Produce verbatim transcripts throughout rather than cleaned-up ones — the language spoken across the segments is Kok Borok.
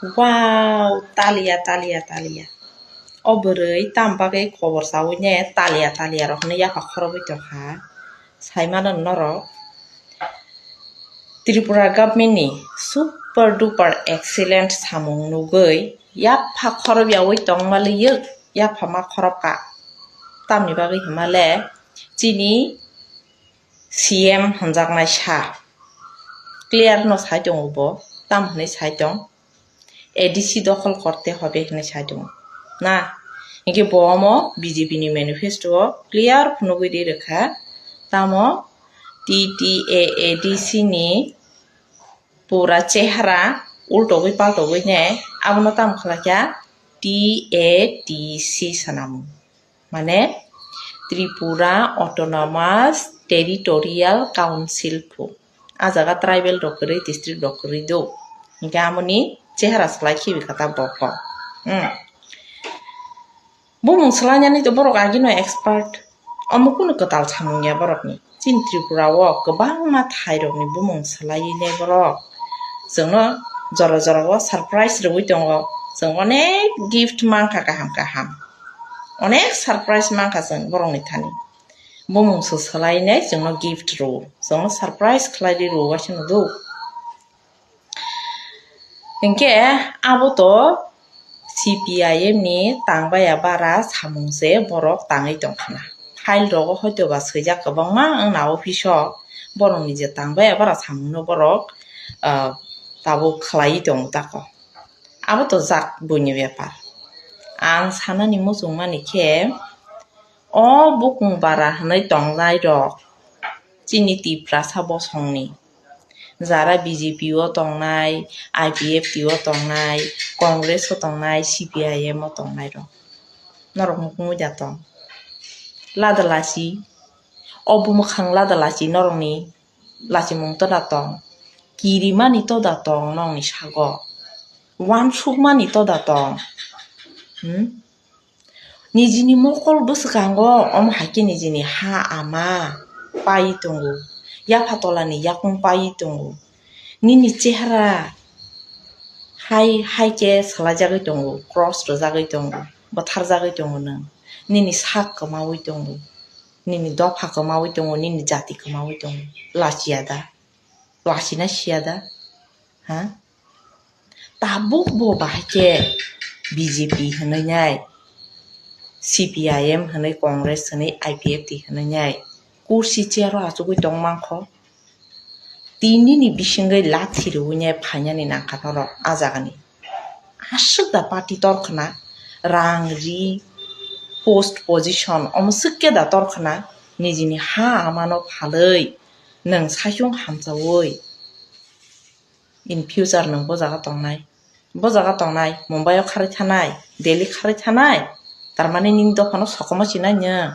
Wow, talia, talia, talia. O bwrwi tam bagwi khobor chawi ne talia, talia rok hwnwi yapha khorobwi tongkha. Sai mano norok. Tripura government ni super duper excellent samung nugwi yapha khorobyawi tongmaliyo, yapha ma khorobkha. Tamni bagwi hwnmale chini C M hwnjaknai sa clear no sai tongo bo, tam hwnwi sai tong. A D C dokhol korte hobe hwnwi sai tongo na. Hinkhe bo omo B J P ni manifesto o clear phunugwi ri rwkha. Tamo T T A A D C ni pura chehara ultogwi paltogwi ne abono tamo khlaikha T A T C swnamung. Mane Tripura Autonomous Territorial Council phu. A jaga tribal rok kwrwi, district rok kwrwi do. Hinkhe amoni chehara slai khibi kha ta bokho. Hmm. Bumung swlainani to borok agino expert. Omo kunu kwtal samung ya borokni. Chini Tripura o kwbangma thairokni bumung swlaiwi le borok chwngno jora jora o surprise rwui tongo. Chwng onek gift mankha kaham kaham. Onek surprise mankha chwng borokni thani. Bumung se swlainai chwngno gift rwo. Chwngno surprise khlaiwi rwo waisa nudo. Hinkhe abo to C P I M ni tangbaya bara samung se borok tangwi tongkhana. File rogo hoito ba swijak kwbangma wngna office o, borokni je tangbaya bara samung no borok, ah, tabuk khlaiwi tongo tako. Abo to jak buini bepar. Ang sanani muchungmani khe, o bukung bara hwnwi tongnai rok chini Tiprasa bosongni, jara B J P o tongnai, I P F T o tongnai, Congress o tongnai, C P I M o tongnai rok, norok mukumui da tong? Lada lachi, o bumwkhang lada lachi norokni lachimung to da tong? Kirimani to da tong nokni sago? Wansukmani to da tong? Hmm? Nijini mokol bwswkango omo hai khe nijini ha ama pai tongo, yapha tolani yakung pai tongo. Nini chehara hai, hai khe swlaijagwi tongo, cross rwjagwi tongo, bwtharjagwi tongo nwng. Nini sak kwmawi tongo, nini dopha kwmawi tongo, nini jati kwmawi tongo. Lachiya da? Lachina siya da? Ha? Tabuk bo bahai khe B J P hwnwi nai, C P I M hwnwi, Congress hwnwi, I P F T hwnwi nai kursi chair o achugwi tong mankho. Tinini bisingwi lathi rwui nai phainani nangkha norok a jagani. Aswk da party torkhna, rang ri, post position, omo swk khe da torkhna, nijini ha amano phalwi nwng saichung hamchaui. In future nwng bo jaga tongnai, bo jaga tongnai, Mumbai o kharwi thanai, Delhi kharwi thanai, tarmani nini dophano sokomorchi nai nwng?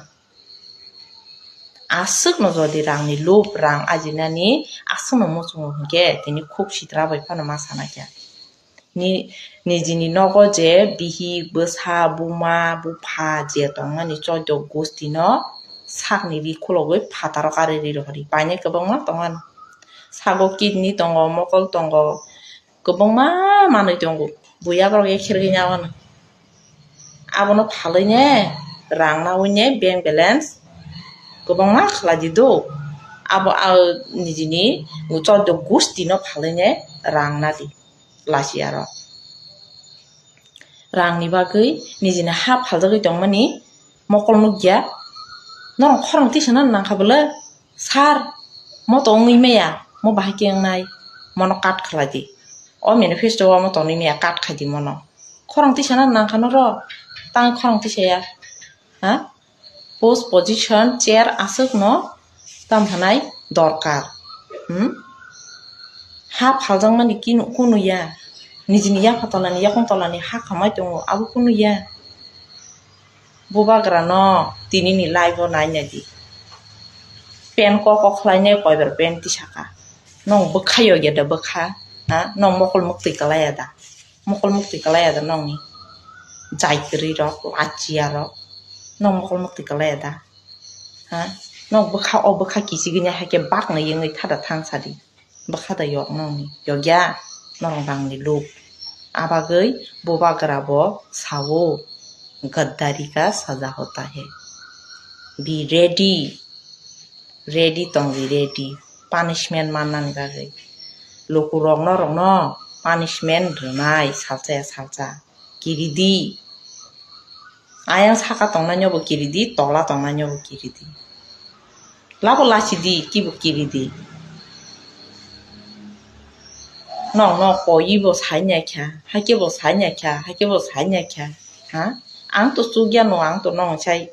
Aswkno jodi rangni lub, rang ajinani aswkno muchungo hinkhe tini khuk sitra bai phano ma sana khe. Ni, nijini nogo je bihik, bwsa, buma, bupha je tongmani choddo gustino sakni ri khulogwi phataro karwi ri rohori. Painai kwbangma tongmani. Sago kidney tongo, mokol tongo, kwbangma manwi tongo. Buya borok ekhergwi nyaoano. Abono phalwi ne rang naui ne bank balance kwbangma khlai di do. Abo, ah, nijini choddo gustino phalwi ne rang na di. Lachi aro rangni bagwi nijini ha phaljagwi tongmani mokol nukya. Norok khorang tisana nangkha bwle, sir, mo to wngwi maya, mo bahai khe wngnai, mono cut khlai di. O manifesto o mo tonwi maya, cut khai di mono. Khorang tisana nangkha norok, tang khorang tisaya, ha? Post position chair aswkno tam hwnai dorkar. Hmm? Ha phaljakmani kinu-, kunu ya. Nijini yapha tolani, yakung tolani ha khamai tongo, abo kunu ya. Bubagrano tinini live o nai nai di. Pen kok kok khlainai koibar pen tisaka. Nong bwkha yogya da bwkha? Ha? Nong mokol muktwi kalaya da? Mokol muktwi kalaya da nongni? Jai kwrwi rok, lachiya rok. Nong mokol muktwi kalaya da? Ha? Nong bwkha, o bwkha kichigini hai khe bakno yengwi thada thang sadi. Bwkha da yok nongni? Yogya? Norong rangni lub. Abagwi bubagra bo sao, "Gaddari ka saza hota hai." Be ready. Ready tong di, ready. Punishment mannani bagwi. Lukurok norokno punishment rwnai salsa ya salsa. Kiri di. Ayang saka tongnai no bo kiri di, tola tongnai no bo kiri di. Labo lachi di, kibo kiri di. Nokno koi bo sai naikha, haikhe bo sai naikha, haikhe bo sai naikha. Ha? Ang to chukya no, ang to nong sai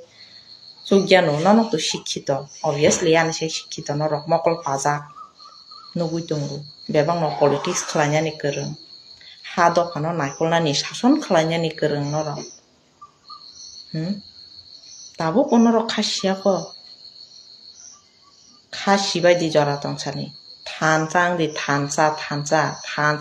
chukya no, nono to sikhito. Obviously, ani sai sikhito norok mokol pajak. Nugwi tongo. Bebak no politics khlainani kwrwng. Ha dophano naikolnani sason khlainani kwrwng norok. Hmm? Tabuk bo norok kha siya kho. Kha sibai di jora tongsani. Thansa wng di, thansa, thansa, thansa.